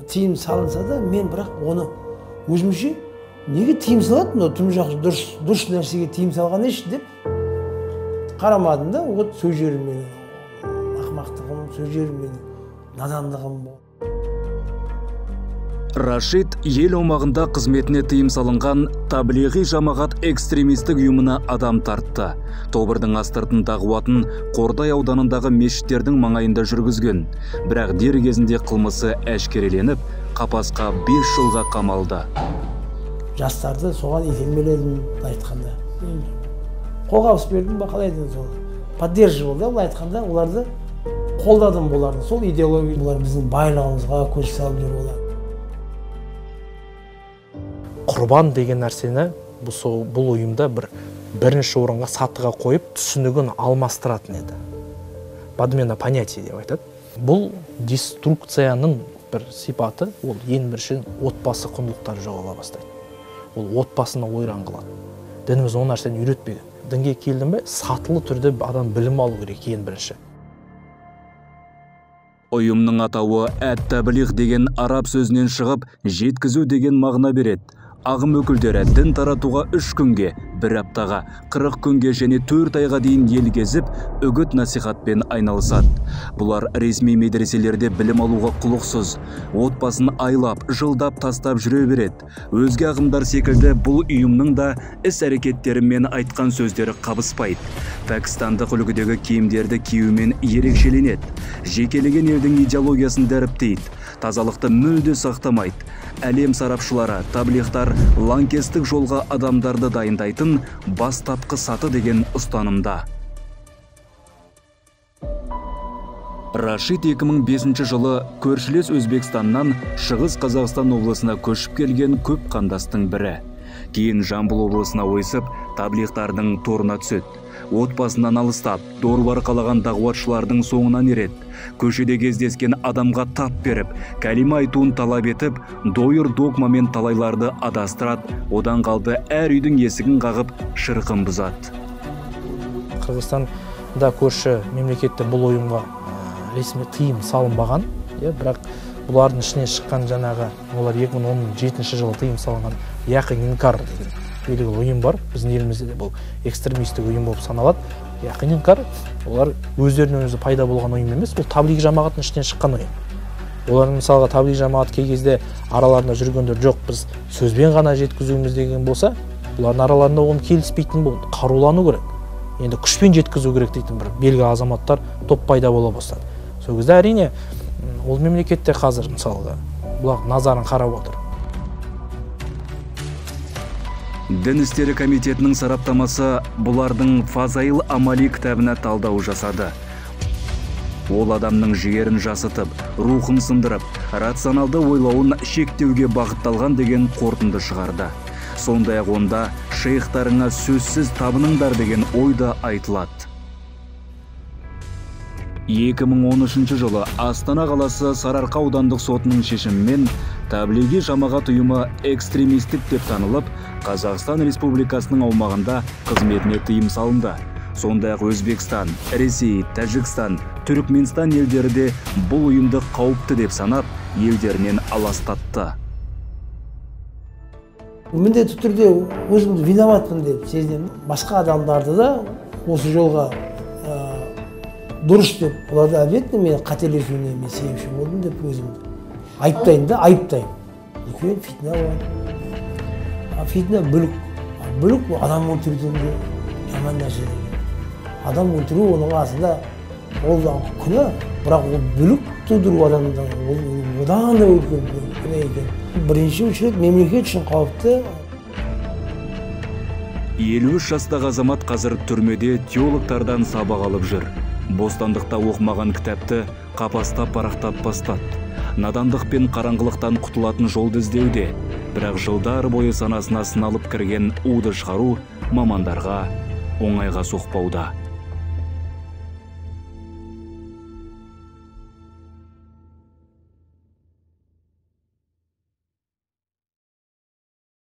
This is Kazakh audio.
Тыйым салынса да, мен бірақ оны өзімше неге тыйым салады, мынау тым жақсы, дұрыс нәрсеге тыйым салған еш деп қарамадым да. Вот сол жерім менің ақымақтығым, сол жерім менің надандығым. Рашид ел аумағында қызметіне тыйым салынған Таблиғи жамағат экстремистік ұйымына адам тартты. Тобырдың астыртын дағуатын Қордай ауданындағы мешіттердің маңайында жүргізген. Бірақ дер кезінде қылмысы әшкереленіп, қапасқа 5 жылға қамалды. Жастарды соған итермеледім, былай айтқанда. Қолғабыс бердім ба, қалай дедім, сол. Поддерживал да, былай айтқанда, оларды қолдадым оларды. Сол идеология, олар біздің байлығымызға көз салып жүр олар. Құрбан деген нәрсені бұл ұйымда бірінші орынға сатыға қойып, түсінігін алмастыратын еді. Подмена понятий деп айтады. Бұл деструкцияның бір сипаты, ол ең бірінші отбасы құндылықтары жоғала бастайды. Ол отбасыны ойран қылады. Дініміз ол нәрсені үйретпеген. Дінге келдің бе, сатылы түрде адам білім алу керек ең бірінші. Ұйымның атауы әт-таблиғ деген араб сөзінен шығып, жеткізу деген мағына береді. Ағым өкілдері дін таратуға 3 күнге, 1 аптаға, 40 күнге және 4 айға дейін ел кезіп, үгіт насихатпен айналысады. Бұлар ресми медреселерде білім алуға құлықсыз, отбасын айлап, жылдап тастап жүре береді. Өзге ағымдар секілді бұл ұйымның да іс-әрекеттері мен айтқан сөздері қабыспайды. Пәкістандық үлгідегі киімдерді киюмен ерекшеленеді. Жекелеген елдің идеологиясын дәріптейді. Тазалықты мүлде сақтамайды. Әлем сарапшылары, таблиғтар лаңкестік жолға адамдарды дайындайтын бастапқы саты деген ұстанымда. Рашид 2005 жылы көршілес Өзбекстаннан Шығыс Қазақстан облысына көшіп келген көп қандастың бірі. Кейін Жамбыл облысына ойысып, таблиғтардың торына түседі. Отбасынан алыстап, дорба арқалаған дағуатшылардың соңынан ереді. Көшеде кездескен адамға тап беріп, кәлима айтуын талап етіп, дойыр догмамен талайларды адастырады, одан қалды әр үйдің есігін қағып, шырқын бұзады. Қырғызстанда көрші мемлекетте бұл ұйымға ресми тыйым салынбаған, бірақ бұлардың ішінен шыққан жаңағы, олар 2017 жылы тыйым салынған Яқин Инкар деген белгілі ұйым бар. Біздің елімізде де бұл экстремистік ұйым болып саналады. Яқин Инкар, олар өздерінен өзі пайда болған ұйым емес, бұл таблиғ жамағатының ішінен шыққан ұйым. Олардың мысалға таблиғ жамағат кей кезде араларында жүргендер жоқ, біз сөзбен ғана жеткізуіміз деген болса, бұлардың араларында оған келіспейтін болды, қарулану керек, енді күшпен жеткізу керек дейтін бір белгілі азаматтар топ пайда бола бастады. Сол кезде әрине ол мемлекетте қазір мысалға бұлар назарын қарап отыр. Дін істері комитетінің сараптамасы бұлардың Фазаил Амали кітабына талдау жасады. Ол адамның жігерін жасытып, рухын сындырып, рационалды ойлауын шектеуге бағытталған деген қорытынды шығарды. Сондай-ақ онда шейхтарыңа сөзсіз табыныңдар деген ой да айтылады. 2013 жылы Астана қаласы Сарыарқа аудандық сотының шешімімен Таблиғи жамағат ұйымы экстремистік деп танылып, Қазақстан Республикасының аумағында қызметіне тыйым салынды. Сондай-ақ Өзбекстан, Ресей, Тәжікстан, Түрікменстан елдері де бұл ұйымды қауіпті деп санап, елдерінен аластатты. Міндетті түрде өзімді виноватпын деп сезінемін. Басқа адамдарды да осы жолға дұрыс деп, оларды әбетті мен қателесуіне мен себепші болдым деп өзімді айыптаймын да, айыптаймын. Үлкен фитна болады. Фитна бүлік. Бүлік адам өлтіруден де жаман нәрсе деген. Адам өлтіру оның астында ол күнә, бірақ ол бүлік тудыру адамдан ол одан да үлкен күнә екен. Бірінші очередь мемлекет үшін қауіпті. 53 жастағы азамат қазір түрмеде теологтардан сабақ алып жүр. Бостандықта оқымаған кітапты қапаста парақтап бастады. Надандық пен қараңғылықтан құтылатын жолды іздеуде. Бірақ жылдар бойы санасына сыналып кірген уды шығару мамандарға оңайға соқпауда.